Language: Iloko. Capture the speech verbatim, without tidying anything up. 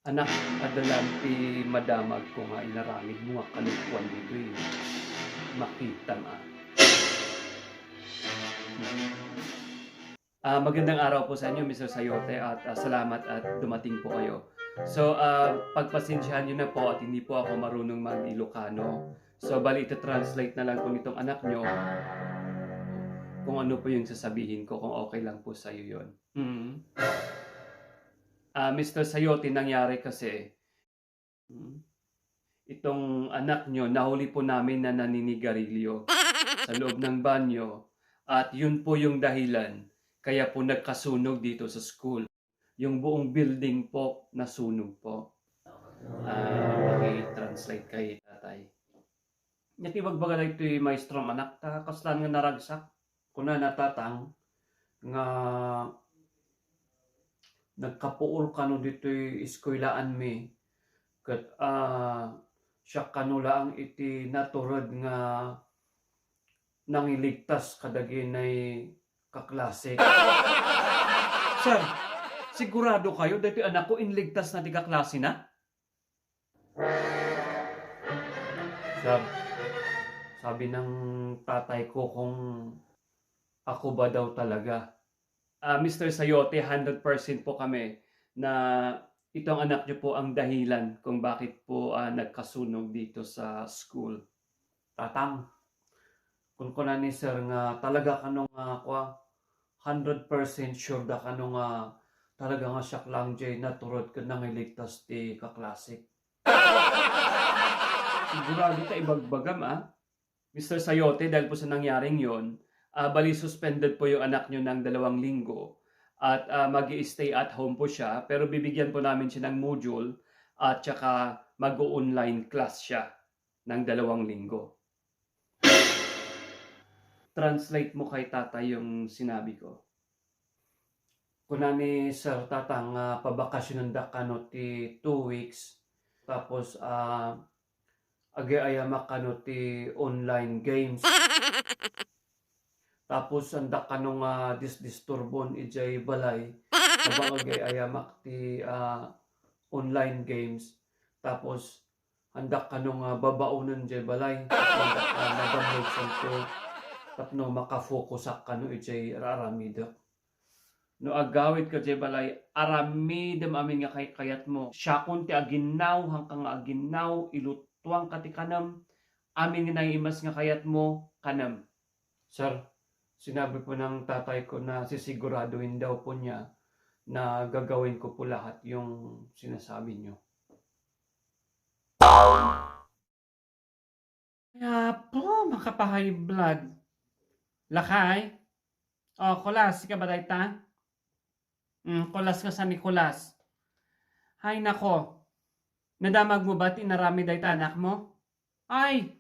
Anak, adda lang ti madamagko nga inaramidmo nga kalukuan ditoy makitam, a. Ah, magandang araw po sa inyo, Mister Sayote, at, ah, salamat at dumating po kayo. So, ah, pagpasensyahan niyo na po at hindi po ako marunong mag-Ilocano. So, bali, ita-translate na lang po nitong anak nyo kung ano po yung sasabihin ko, kung okay lang po sa'yo yun. Mm. Ah, Mister Sayote, nangyari kasi, mm, itong anak nyo, nahuli po namin na naninigarilyo sa loob ng banyo. At yun po yung dahilan kaya po nagkasunog dito sa school. Yung buong building po, nasunog po. Ah, paki-translate kay tatay. Nya ti ibagbaga daytoy maestro, anak, ta kasla nga naragsak. Kuna na tatang nga nagkapuol kano ditoy eskwelaanmi, ket, ah, siak kano laeng iti natured nga nangiligtas kadagiti kaklasek. Sir, sigurado kayo daytoy anakko inligtas na ti kaklasena? Sir, sabi ng tatay ko kung ako ba daw talaga. Ah, Mister Sayote, hundred percent po kami na itong anak niyo po ang dahilan kung bakit po, ah, nagkasunog dito sa school. Tatang, kunkuna ni sir nga talaga kano nga, kua, hundred percent sure da kano nga talaga nga siak lang jay natured ken nangiligtas ti kaklasek. Sigurado ta ibagbagam, a. Mister Sayote, dahil po sa nangyaring yon, ah, bali suspended po yung anak nyo ng dalawang linggo at, ah, mag-i-stay at home po siya, pero bibigyan po namin siya ng module at saka mag-o-online class siya ng dalawang linggo. Translate mo kay tatay yung sinabi ko. Kuna ni Sir Tatang nga pabakasyonanda kano ti two weeks, tapos, ah, ag-ayamak kano ti online games. Tapos, anda kano nga disdisturbon idiay balay, habang ag-ayamak ti, ah, online games. Tapos, anda kano nga babaonen idiay balay, tapno anda ka madamagsanto, tapno makafokusak kano idiay ar-aramidek. No agawidka idiay balay, aramidem amin nga kay-, kayatmo. Siakon ti aginnaw, haanka nga aginnaw, ilutuanka ti kanem, amin nga naimas nga kayatmo, kanem. Sir, sinabi po ng tatay ko na sisiguraduhin daw po niya na gagawin ko po lahat yung sinasabi niyo. Kaya po, makapa-high blood. Lakay? O, Kulas, ika ba dayta? Mm, Kulas nga San Nicolas. Hay nako. Nadamag mo ba ti inaramid dayta anak mo? Ay!